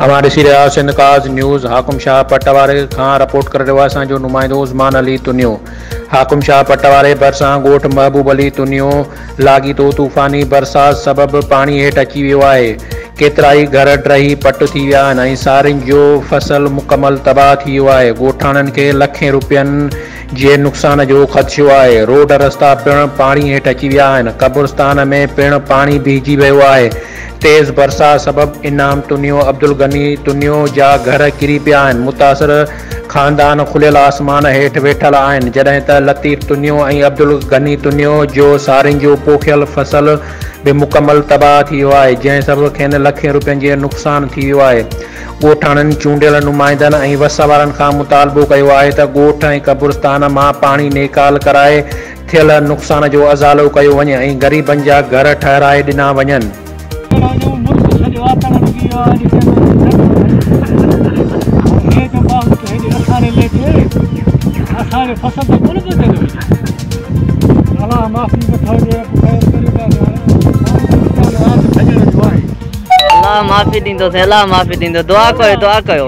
اوهان ڏسي رهيا آهيو سنڌ ڪاز نيوز حاڪم شاهه پٽ واري کان رپورٽ ڪري رهيو آهي اسان جو نمائندو عثمان علي تنيو حاڪم شاهه پٽ واري ڀرسان ڳوٺ محبوب علي تنيو لاڳيتو طوفاني برسات سبب پاڻي هيٺ اچي ويو آهي ڪيترائي گهر ڊهي پٽ ٿي ويا آهن ۽ سارين جو فصل مڪمل تباهه ٿي ويو آهي ڳوٺاڻن کي لکين روپين جي نقصان جو خدشو آهي روڊ رستا پڻ پاڻي هيٺ اچي ويا آهن قبرستان ۾ پڻ پاڻي بيهجي ويو آهي تيز برسات سبب انعام تنيو، عبدالغني تنيو جا گهر ڪري پيا آهن، متاثر خاندان کليل آسمان هيٺ ويٺل آهن، جڏهن ته لطيف تنيو ۽ عبدالغني تنيو جو سارين جو پوکيل فصل به مڪمل تباهه ٿي ويو آهي، جنهن سبب کين لکين روپين جي نقصان ٿي ويو آهي. ڳوٺاڻن چونڊيل نمائندن ۽ وس وارن کان مطالبو ڪيو آهي ته ڳوٺ ۽ قبرستان مان پاڻي نيڪال ڪرائي ٿيل نقصان جو ازالو ڪيو وڃي ۽ غريبن جا گهر ٺهرائي ڏنا وڃن. الله معافي ڏيندو سائين الله معافي ڏيندو دعا ڪيو دعا ڪيو.